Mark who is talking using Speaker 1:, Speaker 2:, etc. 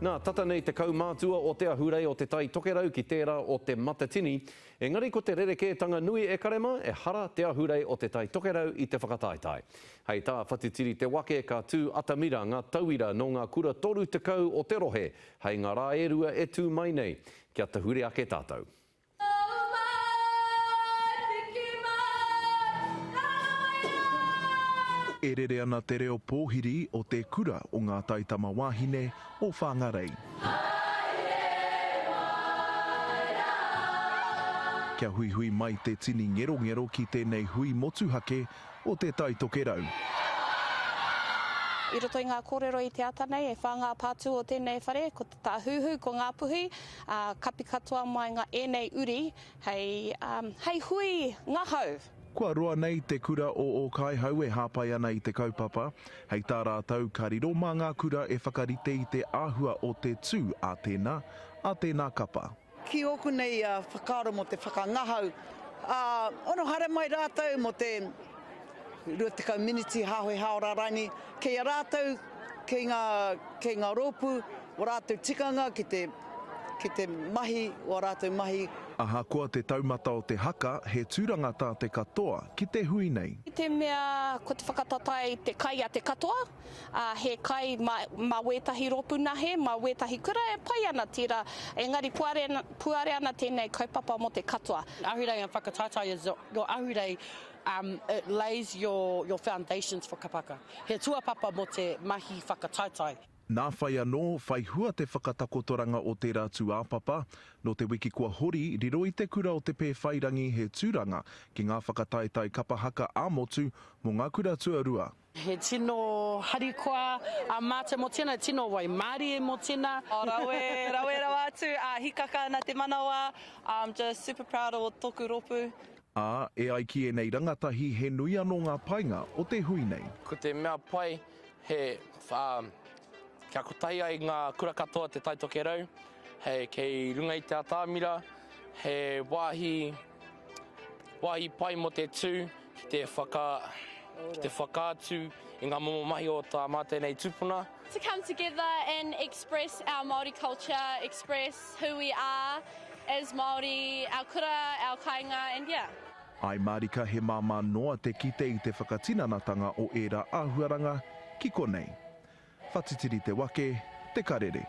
Speaker 1: Nā, tata nei te kaumātua o Te Ahurei o Te Tai Tokerau ki tērā o Te Matatini, engari ko te rerekētanga nui e kare mā, ehara Te Ahurei o Te Tai Tokerau i te whakataetae. Hei tā Whatitiri Te Wake ka tū atamira ngā tauira nō ngā kura 30 o te rohe hei ngā rā e rua e tū mai nei. Kia tahuri ake tātou.
Speaker 2: Nau mai, piki mai, karanga mai rā!
Speaker 3: E rere ana te reo pōhiri o te kura o ngā taitama wāhine o Whangarei.
Speaker 2: Haere mai rā!
Speaker 3: Kia huihui mai te tini ngerongero ki tēnei hui motuhake o Te Tai Tokerau.
Speaker 4: I roto i ngā kōrero i te ata nei, e whā ngā pātū o tēnei whare, ko te tāhuhu, ko Ngāpuhi, ā, kapi katoa mai ngā ēnei uri hei, ā, hei hui ngahau.
Speaker 3: Kua roa nei te kura o Ōkaihau e hāpai ana i te kaupapa. Hei tā rātou, ka riro mā ngā kura e whakarite i te āhua o te tū a tēnā, a tēnā kapa.
Speaker 5: Ki ōku nei whakaaro mō te whakangahau, ā, ono haere mai rātou mō te 20 miniti hāwhe hāora raini, kei a rātou, kei ngā, kei ngā rōpū, wā rātou tikanga ki te, ki te mahi, wā rātou mahi.
Speaker 3: Ahakoa te taumata o te haka, he tūranga tā te katoa ki te hui nei.
Speaker 4: I te mea ko te whakatatae te kai a te katoa, ā, he kai mā, mā wētahi rōpū nahe, mā wētahi kura e pai ana tērā, engari puare, puare ana tēnei kaupapa mō te katoa.
Speaker 6: Ahurei and whakataetae is your ahurei um it lays your your foundations for kapaka. He tuapapa mo te mahi whakataetae.
Speaker 3: Nā whai anō, whai hua te whakatakotoranga o tērā tūāpapa. Nō te wiki kua hori, riro i te kura o Te Pēwhairangi he tūranga ki ngā whakataetae kapa haka ā-motu mō ngā kura tuarua.
Speaker 6: He tino harikoa a mātou mō tēnā, tino waimarie mō tēnā.
Speaker 7: Rawe, rawe rawa atu, ā, hikaka ana te manawa, I'm just super proud o toku ropu.
Speaker 3: Ā, e ai ki ēnei rangatahi he nui anō ngā painga o te hui nei.
Speaker 8: Ko te mea pai he, kia kotahi ai ngā kura katoa te Tai Tokerau, he kei runga i te atamira, he wāhi, Wāhi pai mō te tū ki te whaka, ki te whakaatu i ngā momo mahi o tā mātou nei tūpuna.
Speaker 2: To come together and express our Māori culture, express who we are as Māori, our kura, our kāinga and yeah.
Speaker 3: Āe mārika he māmā noa te kite i te whakatinanatanga o ērā āhuaranga ki konei. Whatitiri te wake, te karere.